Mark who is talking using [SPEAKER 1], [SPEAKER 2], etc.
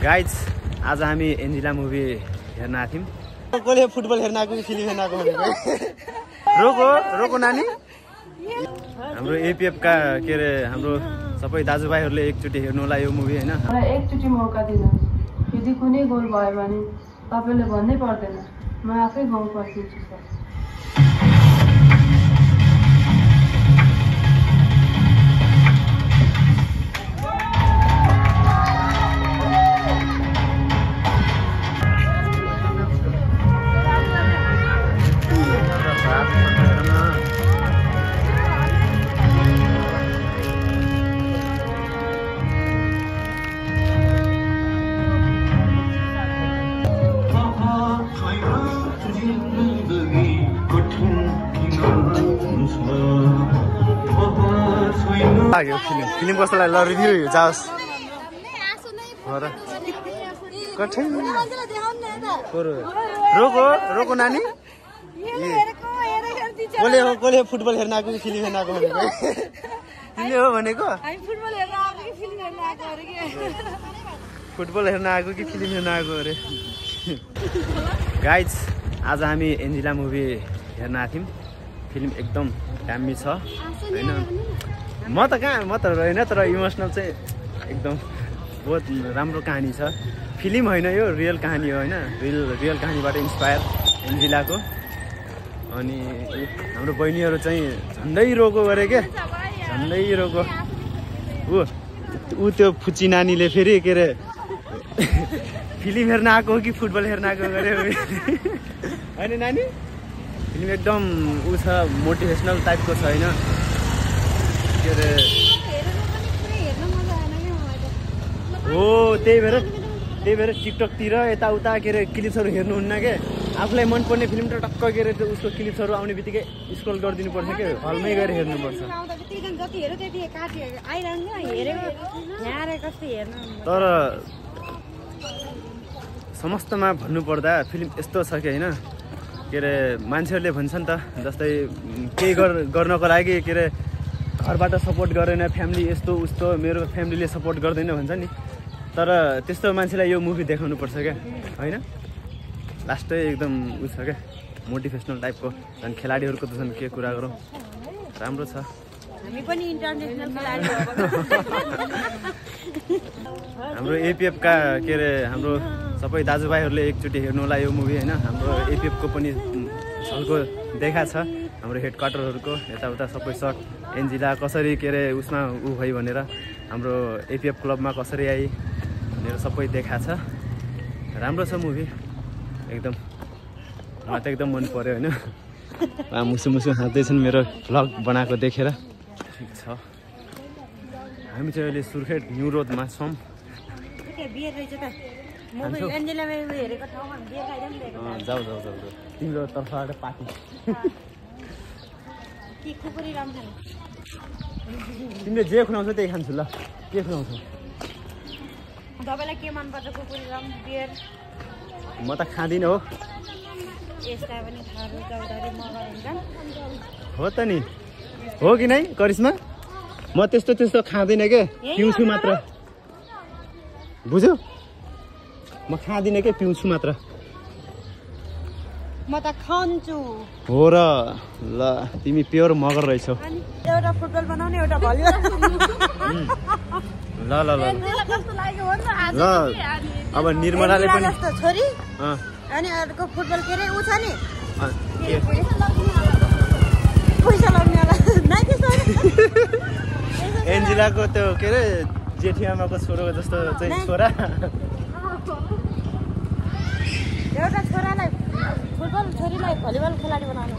[SPEAKER 1] Guys आज हामी Angela movie हेर्न आएको थियौँ। कसले फुटबल हेर्न आएको कि फिल्म हेर्न आएको भनेको रोको रोको नानी। हाम्रो एपिएफ का के अरे हाम्रो सबै दाजुभाइहरूले एकचोटि हेर्नु होला यो मुभी हैन।
[SPEAKER 2] एकचोटि मौका दिनुहोस्, यदि कुनै गोल भयो भने तपाईले भन्नै पर्दैन, म आफै गाउँ पर्दिन्छु सर।
[SPEAKER 1] फिल्म कस्तो लाग्यो? ल रिभ्यू जाओस्। कठिन रोको रोको नानी। कसले फुटबल हेर्न आएको कि फिल्म हेर्न आएको भनेको तिमीले हो भनेको? फुटबल हेर्न आएको कि फिल्म हेर्न आएको अरे। गाइज आज हामी एन्जिला मुभी हेर्न आएको थियौँ। फिल्म एकदम दामी छ हैन। म त होइन, तर इमोसनल चाहिँ एकदम बहुत राम्रो कहानी छ। फिल्म होइन, यो रियल कहानी हो हैन। रियल कहानीबाट इन्स्पायर एन्जिलाको। अनि हाम्रो बहिनीहरू चाहिँ झन्डै रोको गरे के, झन्डै रोको। ऊ त्यो फुच्ची नानीले फेरि के अरे फिल्म हेर्न आएको हो कि फुटबल हेर्न आएको गरे होइन नानी। फिल्म एकदम ऊ छ, मोटिभेसनल टाइपको छ होइन। के अरे हो त्यही भएर टिकटकतिर यताउता के अरे क्लिप्सहरू हेर्नुहुन्न के। आफूलाई मनपर्ने फिल्म त टक्क के अरे उसको क्लिप्सहरू आउने बित्तिकै स्क्रोल गरिदिनु पर्छ के, हलमै गएर हेर्नुपर्छ। तर समस्तमा भन्नुपर्दा फिल्म यस्तो छ कि होइन, के अरे मान्छेहरूले भन्छन् त जस्तै केही गर्नको लागि के अरे घरबाट सपोर्ट गरेन, फ्यामिली यस्तो उस्तो, मेरो फ्यामिलीले सपोर्ट गर्दैन भन्छ नि। तर त्यस्तो मान्छेलाई यो मुभी देखाउनु पर्छ क्या होइन। लास्टै एकदम उ छ क्या, मोटिभेसनल टाइपको। झन् खेलाडीहरूको त झन् के कुरा गरौँ, राम्रो छ।
[SPEAKER 3] हामी पनि इन्टरनेसनल खेलाडी हो।
[SPEAKER 1] हाम्रो एपिएफ का के अरे हाम्रो सबै दाजुभाइहरूले एकचोटि हेर्नु होला यो मुभी हैन। हाम्रो एपिएफको पनि झल्को देखा छ, हाम्रो हेड क्वार्टरहरूको यताउता सबै सर्ट। एन्जिला कसरी के अरे उसमा ऊ भयो भनेर, हाम्रो एपिएफ क्लबमा कसरी आई भनेर सबै देखा छ। राम्रो छ मुभी एकदम, मलाई त एकदम मन पर्यो होइन। मुसु मुसु हाँस्दैछन् मेरो भ्लग बनाएको देखेर। ठिक छ, हामी चाहिँ अहिले सुर्खेत न्यू रोडमा छौँ। जाऊ तिम्रो तर्फबाट पार्टी। तिमीले जे खुवाउँछ त्यही खान्छु। ल के खुवाउँछौ?
[SPEAKER 3] तपाईलाई के मन पर्छ? कुकुरी रम, बियर?
[SPEAKER 1] म त खाँदिनँ हो।
[SPEAKER 3] यसका पनि
[SPEAKER 1] हो त नि, हो कि नै करिश्मा? म त्यस्तो खाँदिनँ के, पिउँछु मात्र। बुझ्यौ? म खाँदिनँ के, पिउँछु मात्र।
[SPEAKER 3] म त खान्छु।
[SPEAKER 1] हो र, ल तिमी प्योर मगर रहेछौ।
[SPEAKER 3] एउटा फुटबल बनाउने, एउटा भलिबल।
[SPEAKER 1] ल ल ल ल अब निर्मलाले पनि
[SPEAKER 3] छोरी अनि अर्को फुटबल के अरे उ छ नि, पैसा लाग्नेवाला नाइ त्यस्तो।
[SPEAKER 1] एन्जिलाको त्यो के अरे जेठी आमाको छोरो जस्तो चाहिँ छोरा।
[SPEAKER 3] एउटा छोरालाई फुटबल, छोरीलाई भलिबल खेलाडी बनाउनु।